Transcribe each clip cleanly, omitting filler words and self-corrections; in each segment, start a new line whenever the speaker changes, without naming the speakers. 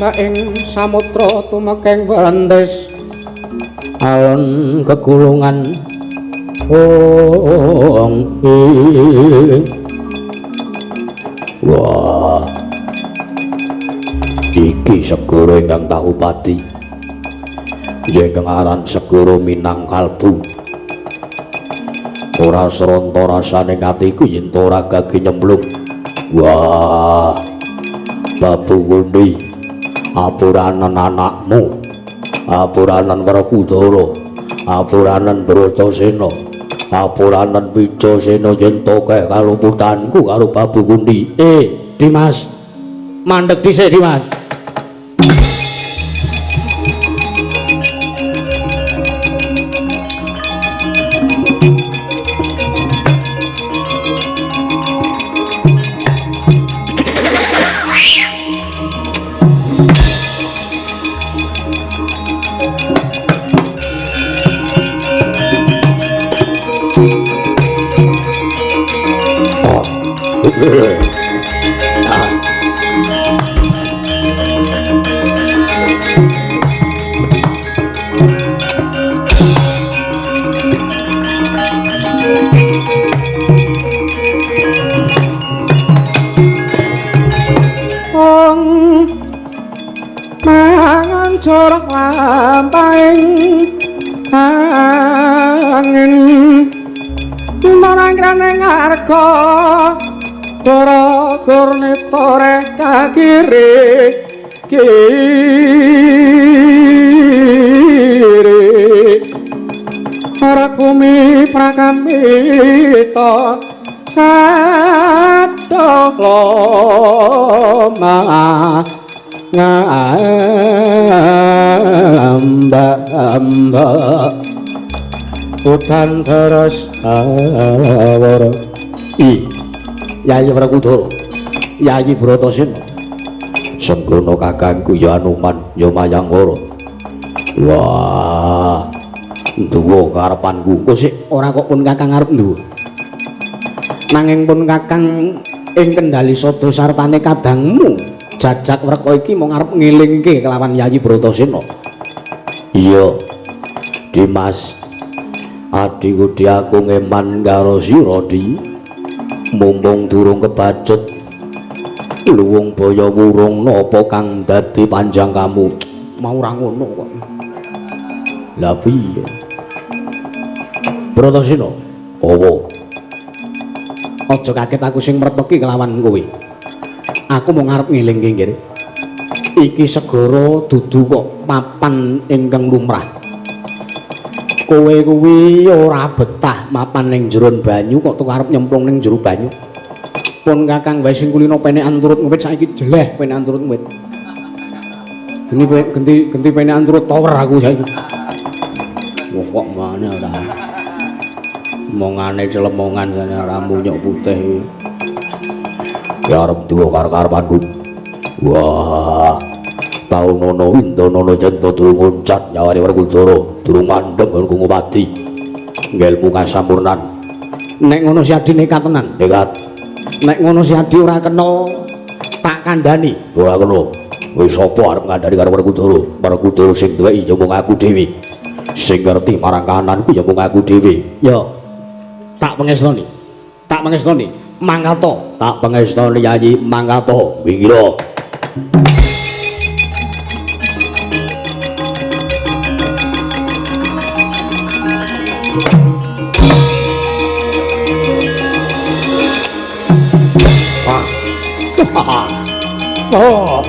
Ombak ing samudra tumekeng wentis alon kekulungan wong.
Wah, iki segara ingkang tak upati ya ingkang aran segara Minang Kalbu. Ora sronta rasane atiku yen ora gage nyemplung. Wah, Babu Kundi, apuranen anakmu, apuranen Werkudara, apuranen Bratasena, apuranen Wijasena yen to kae kaluputanku karo Babu Kundi.
Dimas, mandeg dhisik Dimas. Mangan lampahing angin marang kraning arga para gurnita reka kiri kiri para bumi prakamita sadala ngamba-amba udan terus awara.
I Yayi Werkudara, Yayi Bratasena, senggono kakangku ya Anoman ya Mayangkara. Wah, duwa karepanku.
Kok sik ora kok pun kakang arep nduwa. Nanging pun kakang ing kendali sada sartane kadangmu jajak werka iki mung arep ngelingke kelawan Yayi Bratasena.
Iya, Dimas, adhiku di aku ngeman karo sira di. Mumpung durung kebacut luwung baya wurung napa kang dadi panjang kamu.
Mau ora ngono kok.
Lah piye? Bratasena, apa?
Aja kaget aku sing mrepeki kelawan kowe. Aku mung arep ngelingke nggih. Iki segara dudu kok papan ingkang lumrah. Kowe kuwi ora betah mapan ning jero banyu kok tuh arep nyemplung ning jero banyu. Pun kakang wae sing kulino penekan turut ngwit saiki jeleh penekan turut ngwit. Geni genti genti penekan turut tower aku saiki.
Wah kok mane ora. Mongane celemongan jane ora munyuk putih. Ya arep duwa karo-karepanku. Wah. Taunono indonono jento durung uncat nyawane Werkudara, durung mandheg nggonku ngupadi. Ngelmu kasampurnan.
Nek ngono si Adi nekat tenan.
Nekat.
Nek ngono si Adi ora kena tak kandhani.
Ora kena. Wis sapa arep ngandhani karo Werkudara? Werkudara sing duweki ya mung aku dhewe. Sing ngerti marang kananku ya mung aku dhewe.
Ya. Tak pengestoni. Tak pengestoni. Mangkato.
Tak pengestoni Yayi, mangkato. Wingira.
Oh.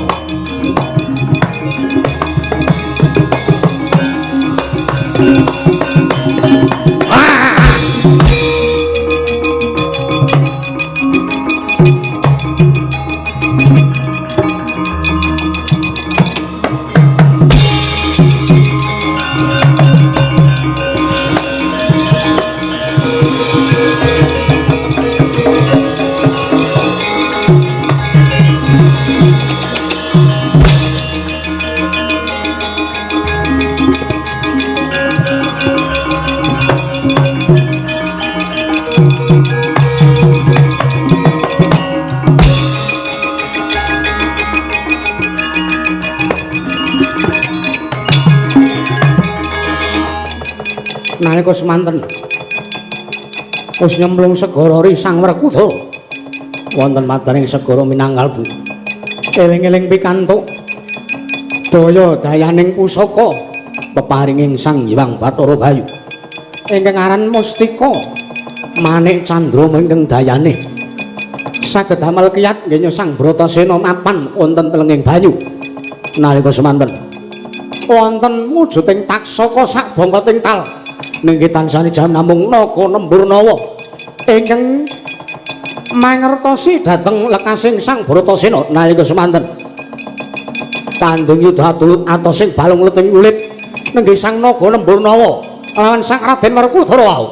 Nalika semanten wis nyemplung segara Sang Werkudara wonten madaning segara Minangkalbu. Eling-eling pikantuk daya dayaning pusaka peparinging Sang Hyang Bathara Bayu ingkang aran Mustika Manik Candra ingkang dayane saged damel kiyat nggenya Sang Bratasena mapan wonten telenging banyu. Nalika semanten wonten wujuding taksaka sak bongkoting tal nggih tansah jam namung naga nembur nawa ingkang mangertosi dhateng lekasing Sang Bratasena. Nalika semanten tanding yudha atulut atosing balung leting kulit nenggih Sang Naga Nembur Nawa lawan Sang Raden Werkudara wau.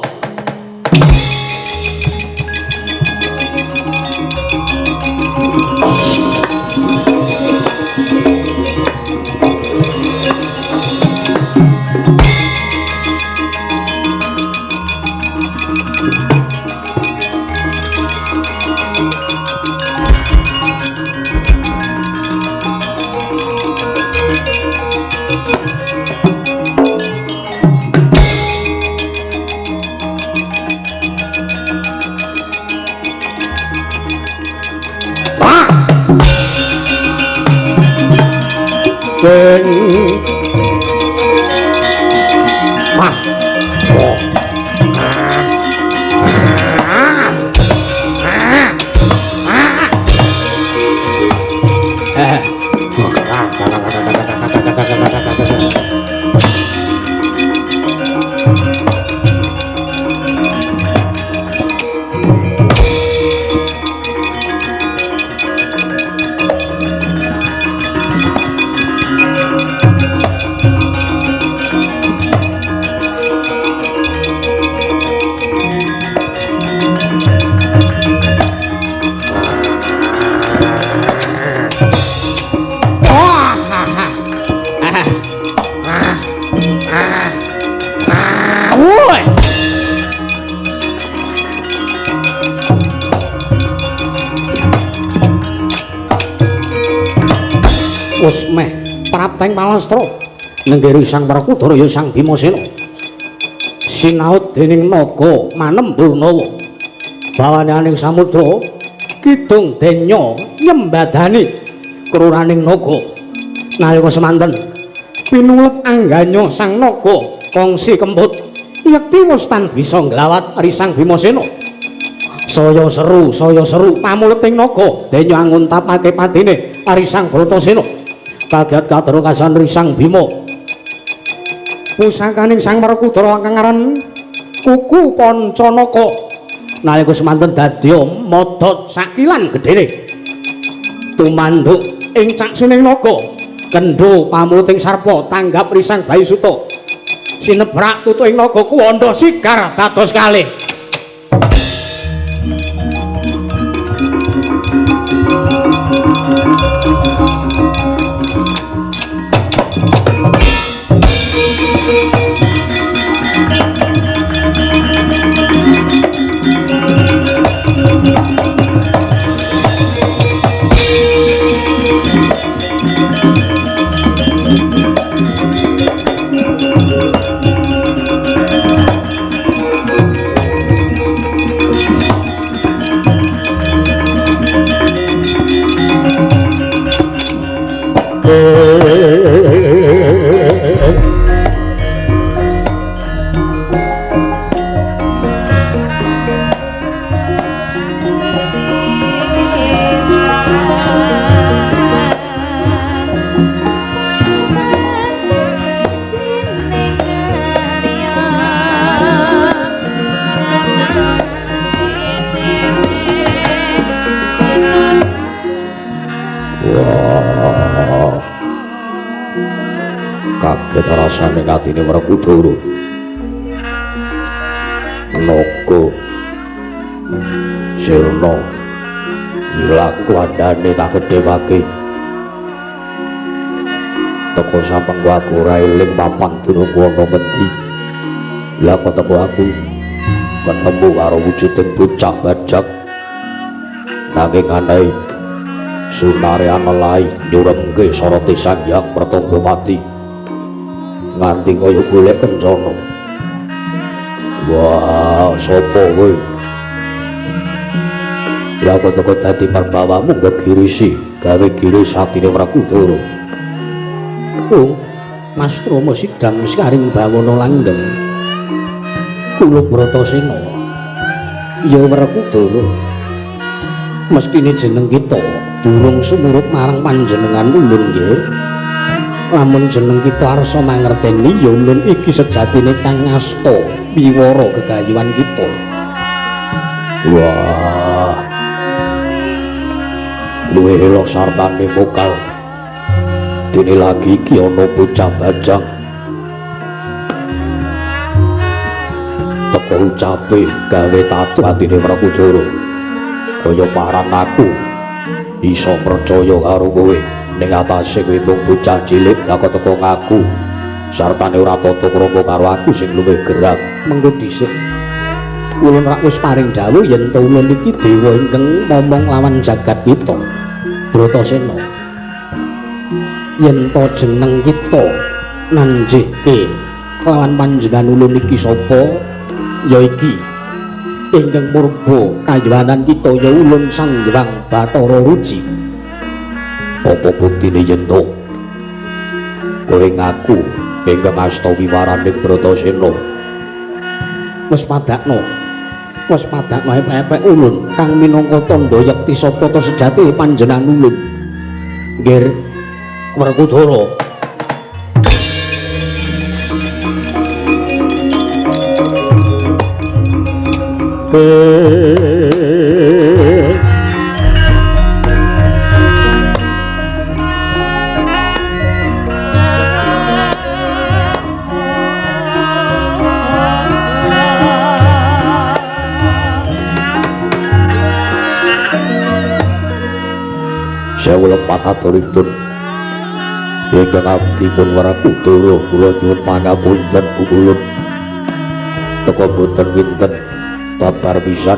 Wis meh prapteng palastra nenggiri Sang Werkudara ya Sang Bimasena sinaut dening naga Manembur Nawa bawaning samudra kidung denya nyembadani kruraning naga. Nalika semanten pinulet angganya Sang Naga kongsi kemput yekti wis tan bisa nglawat ri Sang Bimasena. Saya seru pamuleting naga denya anguntapake patine ari Sang Bratasena. Kaget kadara kasan ri Sang Bima. Pusakaning Sang Werkudara kang aran Kuku Pancanaka nalika semanten dadya modhot sakilan gedene tumanduk ing caksining naga kendho pamuleting sarpa tanggap ri Sang Bayusuta sinebrak tutuking naga kuwanda sigar dados kalih.
Kaget rasane atine Werkudara. Naga sirna ilang kuwandane tak gedhewake. Teko sampeng aku ora eling papan dunungku ana ngendi. Lah kok teko aku ketemu karo wujuding bocah bajak. Nanging aneh sunare anelai nyuremke sorote Sang Hyang Pertangga Pati. Nganti kaya golek kencana. Wah, sapa kowe? Lah kok teko dadi perbawamu ngegirisi, gawe giris atine Werkudara.
Oh, Mas Trama sidang sekaring bawana langgeng. Kula Bratasena. Ya Werkudara. Mestine jeneng kita durung sumurup marang panjenengan ulun nggih. Lamun jeneng kita arsa mangerteni ya ulun iki sejatine kang ngasta wiwara gegayuhan kita.
Wah. Luwih elok sartane mokal. Dene lagi iki ana bocah bajang. Teko ucape gawe tatu atine Werkudara. Kaya paran aku iso percaya karo kowe. Ning atase kowe mung bocah cilik lah kok teko ngaku sartane ora tata krama karo aku sing luwih gerang.
Mengko dhisik ulun rak wis paring dawuh yen to ulun iki dewa ingkang momong lawan jagat kita Bratasena. Yen to jeneng kita nanjihke kelawan panjenengan ulun iki sapa ya iki ingkang murba kayuwanan kita ya ulun Sang Hyang Bathara Ruci.
Apa buktine yen to kowe ngaku ingkang asta wiwaraning Bratasena?
Wis padakno, wis padakno epek-epek ulun kang minangka tandha yekti sapa ta sejati panjenengan ulun. Nggih Werkudara.
Sewu lepat aturipun ingkang abdi pun Werkudara kula nyuwun pangapunten pukulun teka boten winten babar pisan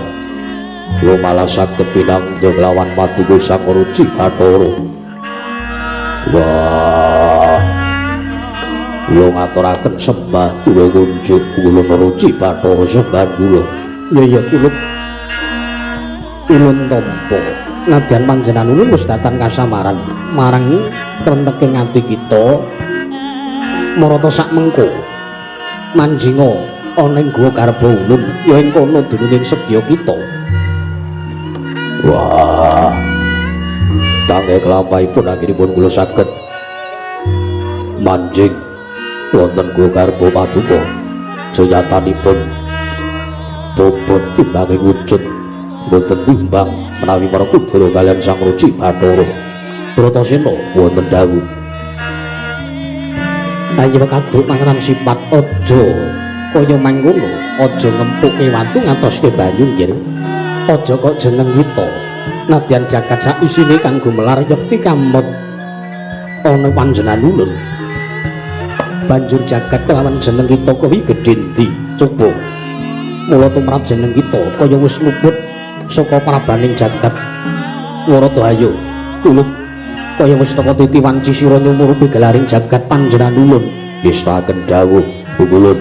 kula malah saged pinanggih lawan paduka Sang Ruci Bathara. Wah, kula ngaturaken sembah kula kunjuk kula Ruci Bathara sembah kula.
Ya ya kula ulun tampa nadyan panjenengan ulun wis datan kasamaran marang krenteking ati kita marata sak mengko manjinga ana ing guwa garba ulun ya ing kono dununging sedya kita.
Wah, tangge kelampahipun anggenipun kula saged manjing wonten guwa garba paduka. Senyatanipun bobot timbange wujud boten timbang menawi Werkudara kaliyan Sang Ruci Bathara.
Bratasena
wonten dawuh.
Ayo kaduk manganan sifat aja kaya mangkono, aja ngempuke watu ngatoske banyu nggih. Aja kok jeneng kita nadyan jagat sak isine kang gumelar yekti kamot ana panjenengan ulun. Banjur jagat kelawan jeneng kita kuwi gedhe endi? Coba mula tumrap jeneng kita kaya wis luput saka prabaning jagat. Warata ayo kulup kaya wis teka titi wanci sira nyumurupi gelaring jagat panjenengan ulun.
Ngestaken dawuh ulun.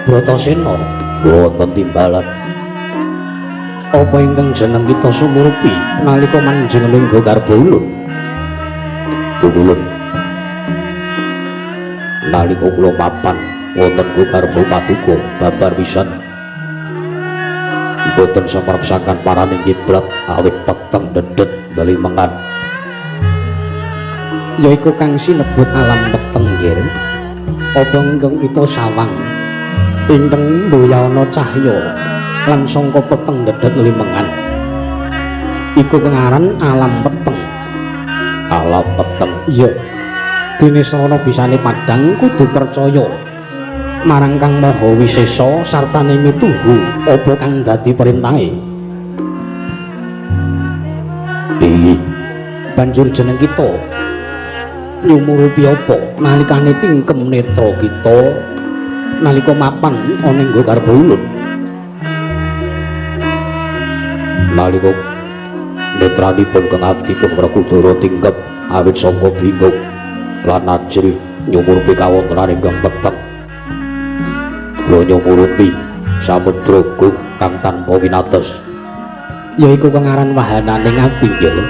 Bratasena
wonten timbalan.
Apa ingkang jeneng kita sumurupi nalika manjing ning garba ulun?
Ulun nalika kula papan wonten garba paduka babar pisan mboten semerep sangkan paraning kiblat awit peteng dedet delimengan.
Yaiku kang sinebut alam peteng nggih. Apa ingkang kita sawang ingkang mboyana cahya lan sangka peteng dedet limengan iku pengaran alam peteng.
Alam peteng
iya. Dene sarana bisane padhang kudu percaya marang Kang Maha Wisesa sartane mituhu apa kang dadi perintahe.
Iya.
Banjur jeneng kita nyumurupi apa nalikane tingkem netra kita nalika mapan ana ing garba ulun?
Nalika netranipun kang abdipun Werkudara tingkep awit sangka bingung lan ajrih nyumurupi kawontenan ingkang peteng. Kula nyumurupi samudra gung kang tanpa winates.
Yaiku kengaran wahananing ati nggih.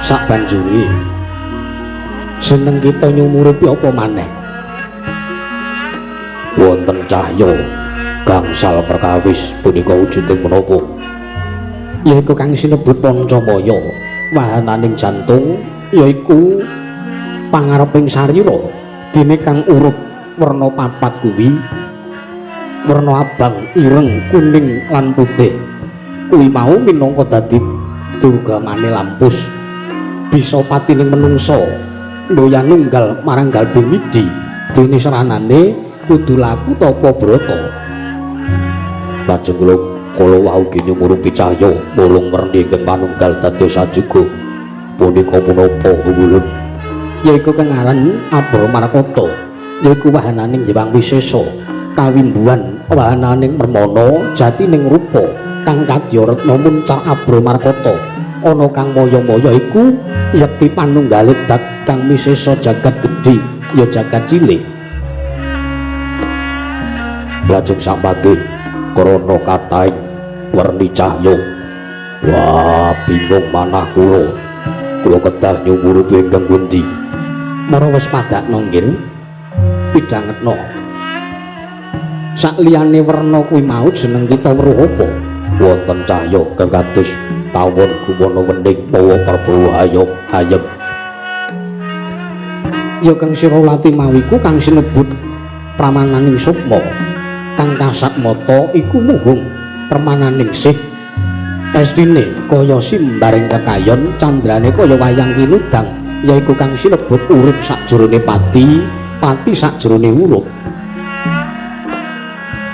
Sabanjure jeneng kita nyumurupi apa maneh?
Wonten cahya gangsal perkawis punika wujuding menapa?
Yaiku kang sinebut Pancamaya, wahananing jantung yaiku pangareping sarira. Dene kang urup werna papat kuwi werna abang, ireng, kuning lan putih. Kuwi mau minangka dadi durgamane lampus bisa patining menungsa mboya nunggal marang galbing widi. Dene seranane kudu laku tapa brata.
Lajeng kula kala wau nyumurupi cahya wolung werni ingkang manunggal dados sajuga punika punapa ulun?
Yaiku kengaran Abra Markata, yaiku wahananing Hyang Wisesa, kawimbuhan wahananing Permana jatining rupa kang kadya retna muncar Abra Markata. Ana kang maya-maya iku yekti panunggale dat kang misesa jagat gedhe ya jagat cilik.
Lajeng samangke krana kathahing werni cahya, wah bingung manah kula. Kula kedah nyumurupi ingkang pundi?
Mara wis padakno nggih pidhangetno. Sakliyane werna kuwi mau jeneng kita weruh apa?
Wonten cahya kang kados tawon gumana wening mawa perbawa ayom ayem.
Ya kang sira lati mau iku kang sinebut pramananing sukma. Kang kasat mata iku muhung permananing sih. Estine kaya simbaring kekayon, candrane kaya wayang kinudang, yaiku kang sinebut urip sakjroning pati, pati sakjroning urip.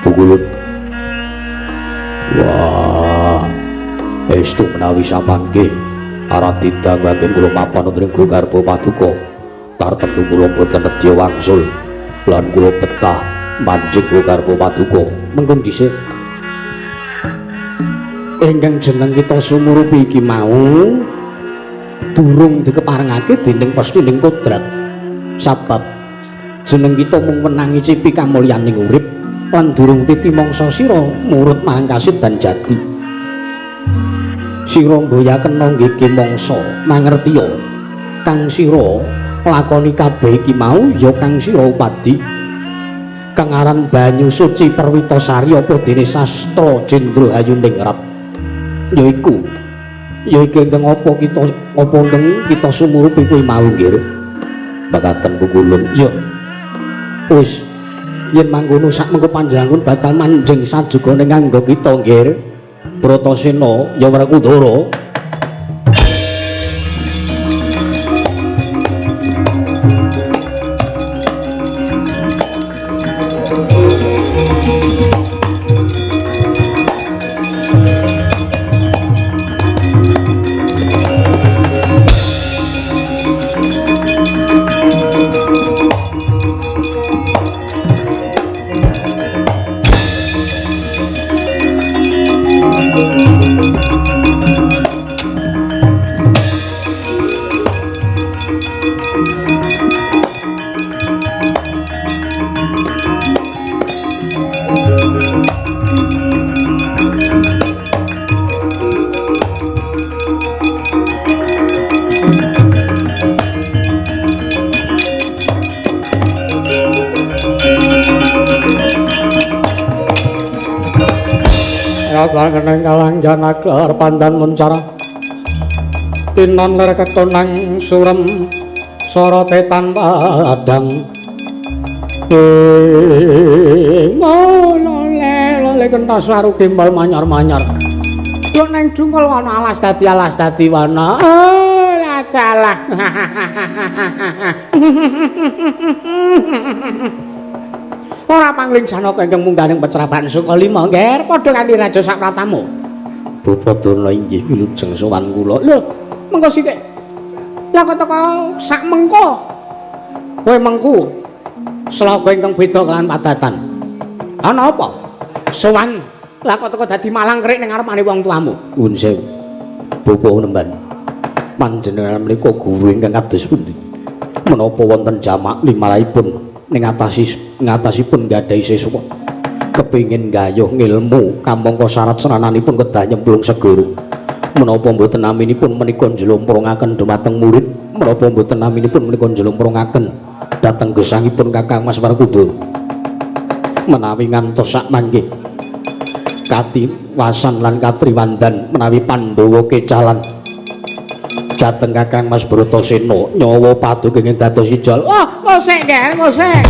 Pukulun. Wah, estu menawi samangke arat didhawuhaken kula mapan wonten ing garba paduka, tartemtu kula boten nedya wangsul lan kula betah manjing garba paduka.
Mengko dhisik ingkang jeneng kita sumurupi iki mau durung dikeparengake dening pestining kodrat. Sabab jeneng kita mung wenang ngicipi kamulyaning urip lan durung titi mangsa sira murut marang kasit dan jati. Sira mboya kena nggih mangsa mangertiya kang sira lakoni kabeh iki mau ya kang sira upadi. Kang aran banyu suci Perwitasari apa dene sastra Jendra Hayuningrat yaiku yaiku ingkang apa kita apa ingkang kita sumurupi kuwi mau nggih.
Mekaten pukulun.
Ya wis yen mangkono sak mengko panjenengan bakal manjing sajugane nganggo kita nggih. Bratasena ya Werkudara. Praplangening kalang janaklar pandan muncara tinon ler kekonang surem sorote tanpa adang lole kentas saru gimbal manyar-manyar yo neng jungkul wana alas dadi wana oh dalah. Ora pangling Janaka ingkang mungganing pecrapan Sukalima, Nger, padha kanthi raja sapratamu.
Bapa Durna inggih wilujeng sowan kula.
Lho, mengko sithik. Lah kok teko sak mengko? Kowe mengku slaga ingkang beda kelawan padatan. Ana apa? Sowan. Lah kok teko dadi malang kerik ning ngarepane wong tuamu.
Nuwun sewu. Bapa Nemban. Panjenengan menika guru ingkang kados pundi? Menapa wonten jamak limarahipun ning ngatasipun gadhahi siswa kepingin gayuh ngilmu kamangka syarat serananipun kedah nyemplung segara. Menapa mboten naminipun menika njlomprungaken dumateng murid, menapa mboten naminipun menika njlomprungaken dhateng gesangipun Kakang Mas Werkudara. Menawi ngantos sak mangke katiwasan lan katriwandan menawi Pandhawa kecalan dhateng Kakang Mas Bratasena nyawa padu kenging dados ijol.
Wah, ngosek Ger, ngosek.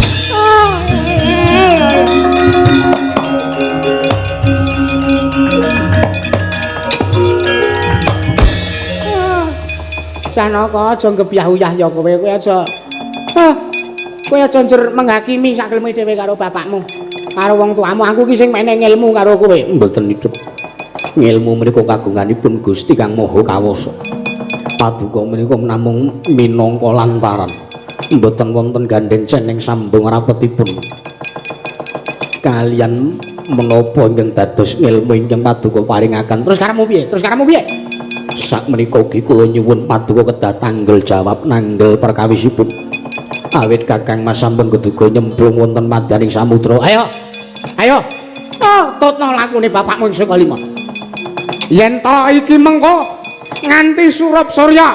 Janaka aja gebyah-uyah ya kowe, kowe aja. Kowe aja njur menghakimi sakeleme dhewe karo bapakmu. Karo wong tuamu, aku ki sing meneh ngilmu karo kowe.
Mboten hidup. Ngilmu menika kagunganipun Gusti Kang Maha Kawasa. Paduka menika namung minangka lantaran. Mboten wonten gandheng cening sambung rapetipun. Kalian menapa ingkang dados ngilmu ingkang paduka paringaken.
Terus karepmu piye? Terus karepmu piye?
Sak menika ugi kula nyuwun paduka kedah tanggel jawab nanggel perkawisipun. Awit Kakang Mas sampun keduga nyemplung wonten madyaning samudra.
Ayo. Ayo. Oh, tutno lakune bapakmu ing Sukalima. Yen to iki mengko nganti surup surya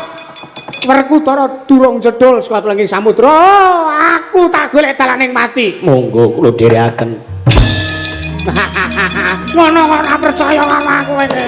Werkudara durung jedul saka tlenging samudra, aku tak golek dalaning mati.
Monggo kula dherekaken.
Ngono kok ora percaya karo aku iki.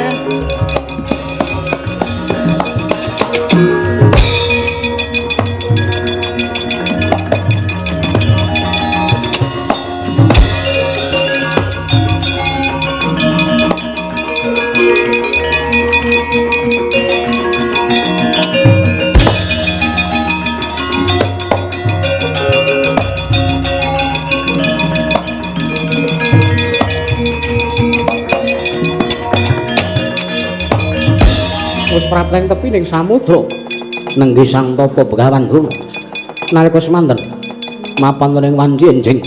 Wis prapleng tepi ning samudra
nenggih Sang Tapa Begawan Durna. Nalika semanten mapan ning wanci enjing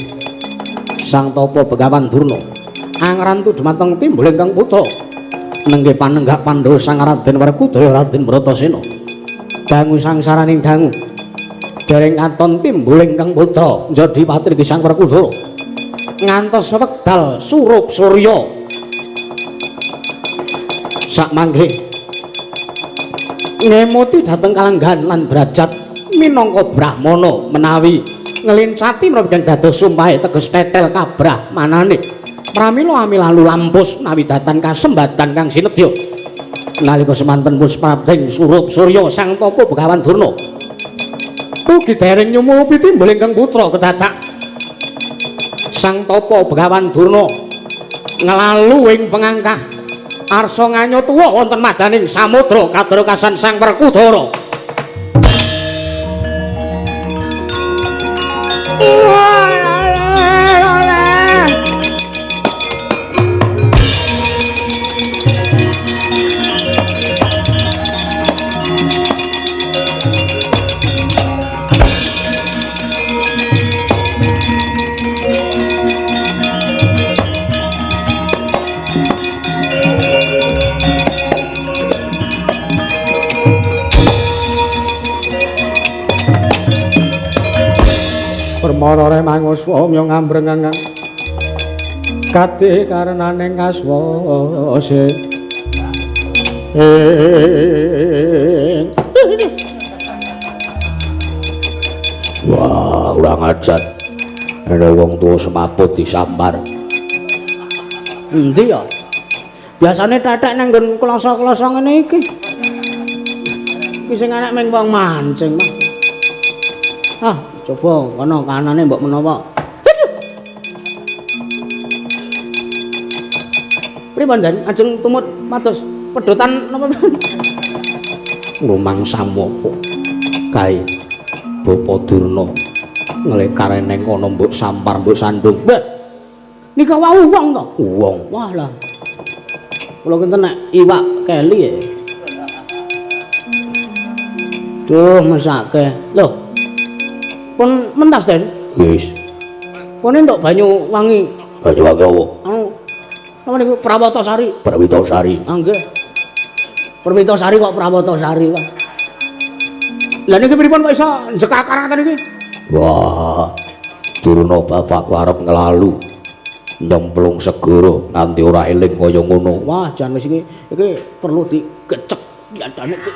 Sang Tapa Begawan Durna angrantu dumateng timbul ingkang putra nenggih panenggak Pandhawa Sang Raden Werkudara Raden Bratasena. Dangu sangsaraning dangu dereng katon timbul ingkang putra njadi patrigi Sang Werkudara
ngantos wekdal surup surya.
Sak mangke ngemuti dhateng kalenggahan lan derajat minangka brahmana menawi ngelincati menapa dados sumpahe teges tetel kabrahmanane. Pramila amilalu lampus nawi datan kasembatan kang sinedya. Nalika semanten pusprabdeng surup surya Sang Tapa Begawan Durna
ugi dereng nyumurupi timbul ingkang putra kedadak Sang Tapa Begawan Durna nglalu ing pengangkah arsa nganya tuwa wonten madaning samudra kadrokasan Sang Werkudara. Permara manguswa mya ngambreng kadi karenaning kaswase.
Wah, kurang ajar. Ana wong tuwa semaput disambar.
Endi ya? Biasane tetek nang nggon kloso-kloso ngene iki. Iki sing enek mung wong mancing mah. Ah, coba kono kanane mbok menawa. Aduh. Pripun, Den? Ajeng tumut pados pedotan napa? Rumangsamu apa? Kae Bapa Durna nglekar neng kono mbok sampar mbok sandung. Mbah. Nika wau wong to? Wong. Wah lah. Kula kinten nek iwak keli ya. Duh, mesake. Lho. Pun mentas, Den?
Wis.
Pun entuk banyu wangi.
Banyu wangi apa?
Anu. Napa niku Prawatasari?
Prawitasari.
Ah nggih. Perwitasari kok Prawatasari, Pak. Lah niki pripun kok iso njekakar ngaten iki?
Wah. Durna bapakku arep nglalu nyemplung segara nganti ora eling kaya ngono.
Wah, jan wis iki iki perlu digecek diadane iki.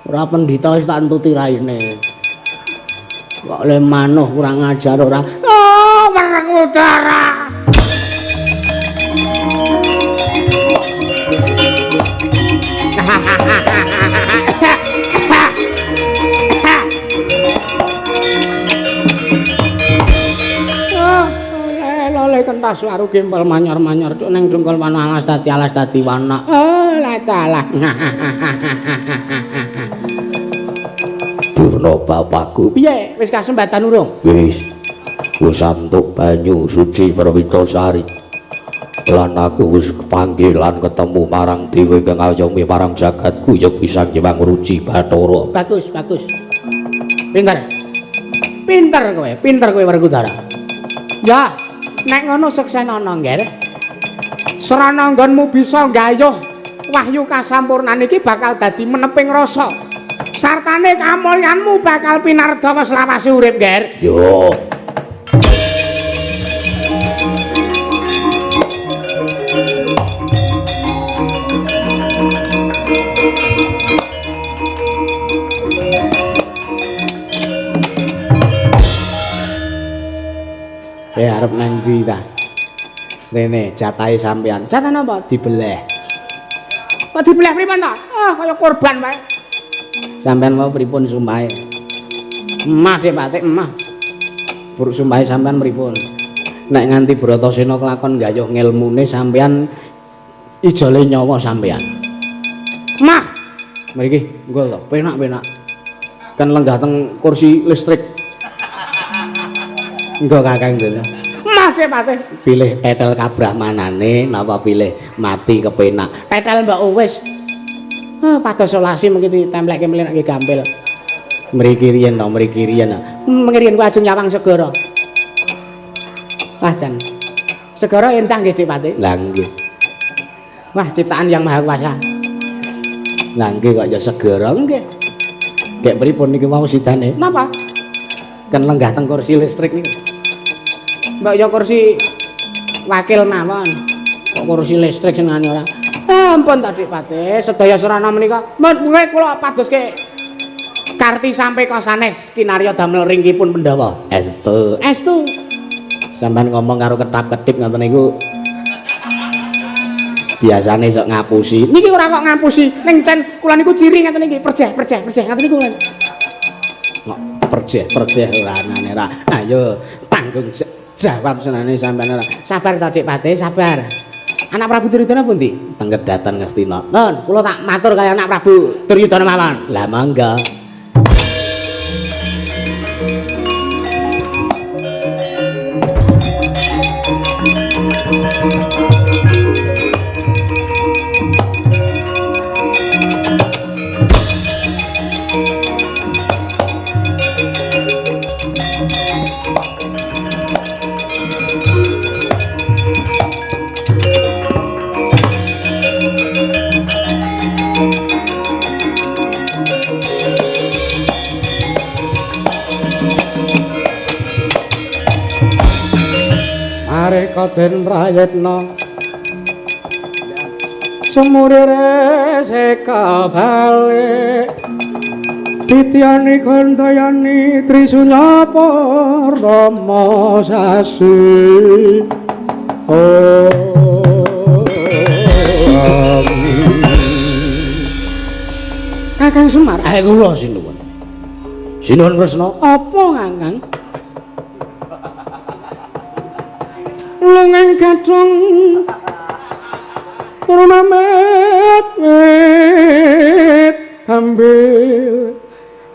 Ora pendhita wis tak entuti raine. Kok le manuh kurang ajar ora. Oh, Werkudara. Lole kentas waru gempel manyor-manyor cuk ning dengkul wana alas dadi alas dadi wana. Oh, lah salah.
Durna bapakku.
Piye? Wis kasembatan urung?
Wis. Wis antuk banyu suci Perwitasari. Lan aku wis kepanggih lan ketemu marang dewa ingkang ngayomi marang jagatku ya kuwi Sang Hyang Ruci Bathara.
Bagus, bagus. Pinter. Pinter kowe, pinter kowe Werkudara. Ya, nek ngono suksenana, Ngger. Srana nggonmu bisa nggayuh wahyu kasampurnan iki bakal dadi meneping rasa. Sartane kamulyanmu bakal pinardawa selawase urip, Ngger.
Yo.
Arep nang ndi ta? Rene jatahe sampean. Jatah napa? Dibeleh. Kok dibeleh pripun ta? Ah, kaya korban wae. Sampean mau pripun sumpahe? Emah Dik Patik, emah. Buruk sumpahe sampean pripun? Nek nganti Bratasena kelakon gayuh ngelmune sampean ijole nyawa sampean. Emah. Mriki, engko to, penak-penak. Kan lenggah teng kursi listrik. Engko Kakang Durna. Emah Dik Patih. Pilih tetel kabrahmanane napa pilih mati kepenak. Tetel mbok wis. Ah, pados solasi mengki ditemplekke mlenekke gampil. Mriki riyen to, mriki riyen. Mriki riyen ku ajeng nyawang segara. Wah, jan. Segara endah nggih Dik Patih. Lah nggih. Wah, ciptaan yang Maha Kuasa. Lah nggih kok ya segara nggih. Gek pripun niki wau sidane? Napa? Kan lenggah teng kursi listrik niku. Mbok ya kursi wakil mawon. Kok kursi listrik senengane ora. Ampun ta Dik Patih, sedaya sarana menika mengke kula padoske karti sampe kosanes kinarya damel ringkipun Pandhawa.
Estu.
Estu.
Sampeyan ngomong karo ketap-ketip ngoten niku biasane sok ngapusi.
Niki ora kok ngapusi, ning cen kula niku ciri ngaten niki, perjeh-perjeh perjeh ngaten niku.
Kok perjeh-perjeh ora anane ra.
Ayo tanggung jawab senane sampeyan ora. Sabar ta Dik Patih, sabar. Anak Prabu Duryudana pundi?
Teng Kedhaton Ngastina.
Nun, kula tak matur kaya anak Prabu Duryudana mawon.
Lah mangga.
Mareka den prayitna semurire seka balik. Tityani Gandayani Trisunya Parama Sasi. Om. Kakang Semar, ae kula sinuwun. Sinuwun Kresna, apa Kakang? Lungeng gathong purna met wit ambil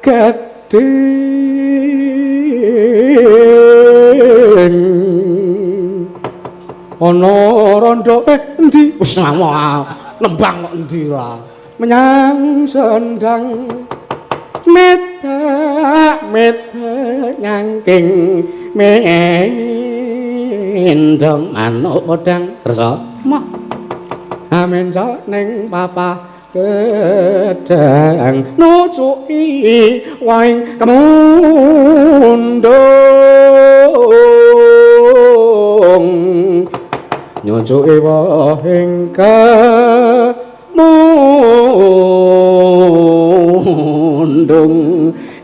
gading ana rondo endi wis nembang kok endi ora menyang sendang medak medak nyangking mendong manuk podang kersa moh amin sok ning papa gedang nucuki waing kemundung nyucuki wahing kemundung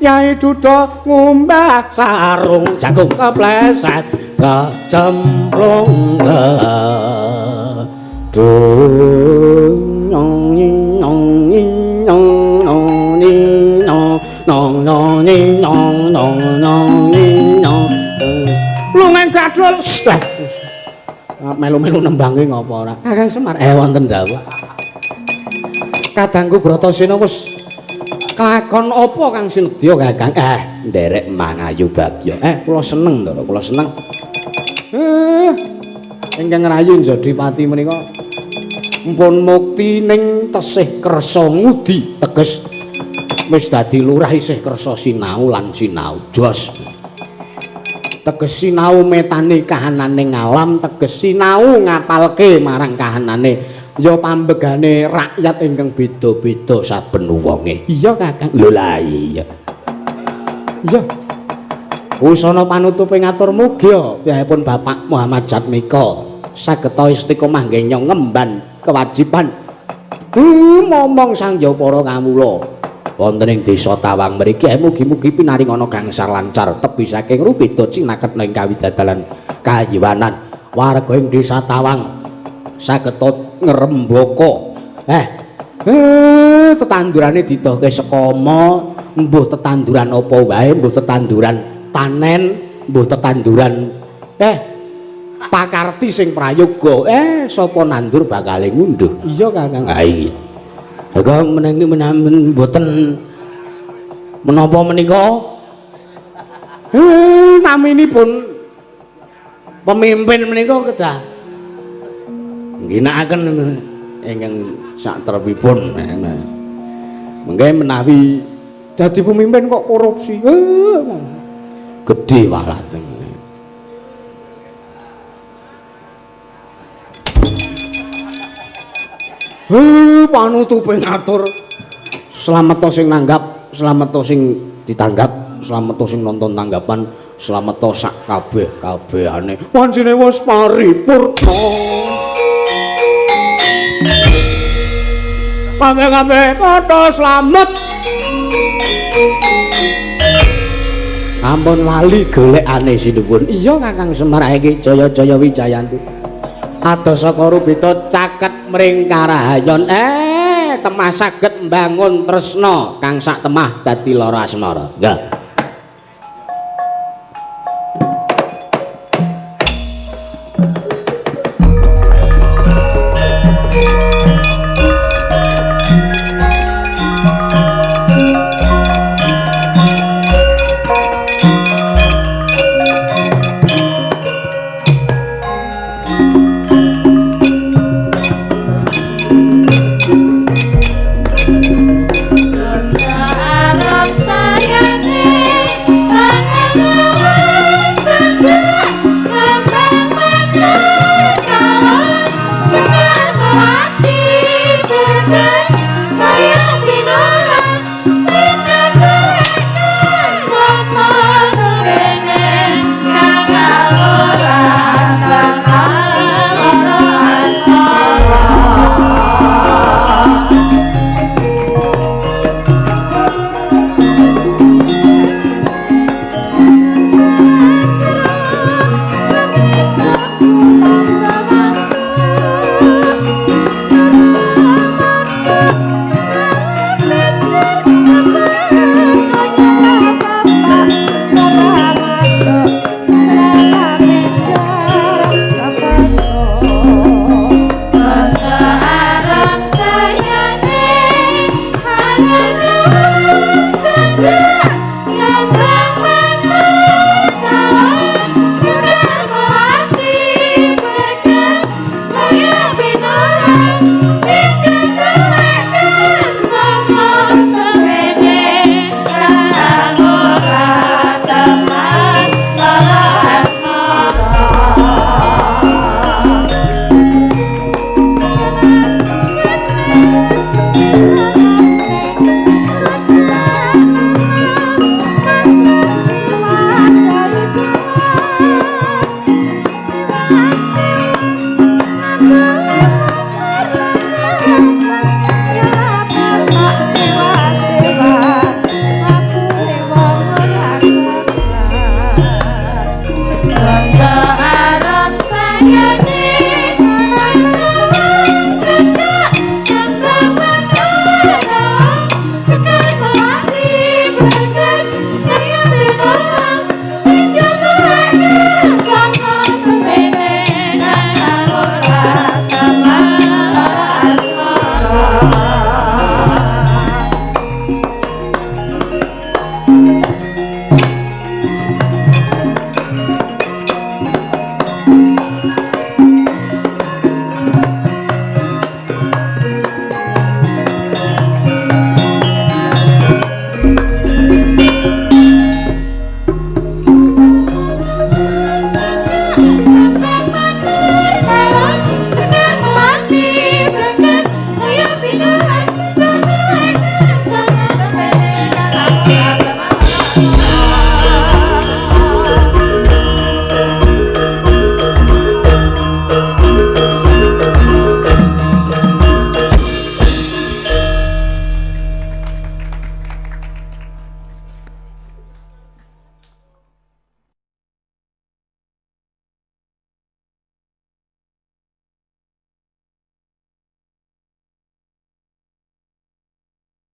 Yai Duda ngumbah sarung jagung kepleset kecemplung dung nyong nyong nyong nyong nyong nyong nyong nyong nyong nyong nyong lungan gadrol melu-melu nembange ngopo ora Kakang Semar wonten dawuh kadangku Bratasena wis kelakon apa kang sinedya Kakang nderek mangayu bagya kula seneng to kula seneng ingkang ngrayu njadi pati menika mpun mukti ning tesih kersa ngudi teges wis dadi lurah isih kersa sinau lan sinau jos teges sinau metane kahanane ngalam teges sinau ngapalke marang kahanane ya pambegane rakyat ingkang beda-beda saben wonge iya Kakang lho lah iya iya usana panutupe ngatur mugia piyambakipun Bapak Muhammad Jatmika sageta istiqomah nggih ngemban kewajiban momong sang ya para kawula wonten ing desa Tawang mriki mugi-mugi pinaringana gangsar lancar tebi saking rubeda cinaketna ing kawidadalan kayiwanan warga ing desa Tawang sageta ngrembaka tetandurane didohke sekama mbuh tetanduran apa wae mbuh tetanduran tanen mbuh tetanduran pakarti sing prayoga sapa nandur bakale ngunduh iya Kakang ha iya kok menengi menawi mboten menapa menika naminipun pemimpin menika kedah ngginakaken ingkang satrepipun mengke menawi dadi pemimpin kok korupsi gedhe walate. Panutupe ngatur slamet sing nanggap, slamet sing ditanggap, slamet sing nonton tanggapan, slamet sak kabeh kabehane. Wancine wis paripurna. Kabeh-kabeh padha slamet. Ampun lali golekane sinuwun. Iya Kakang Semar iki jaya-jaya Wijayanti. Adoh saka rubita caket mring karahayon temah saged mbangun tresna kang sak temah dadi lara asmara. Nggih.
Arab sayane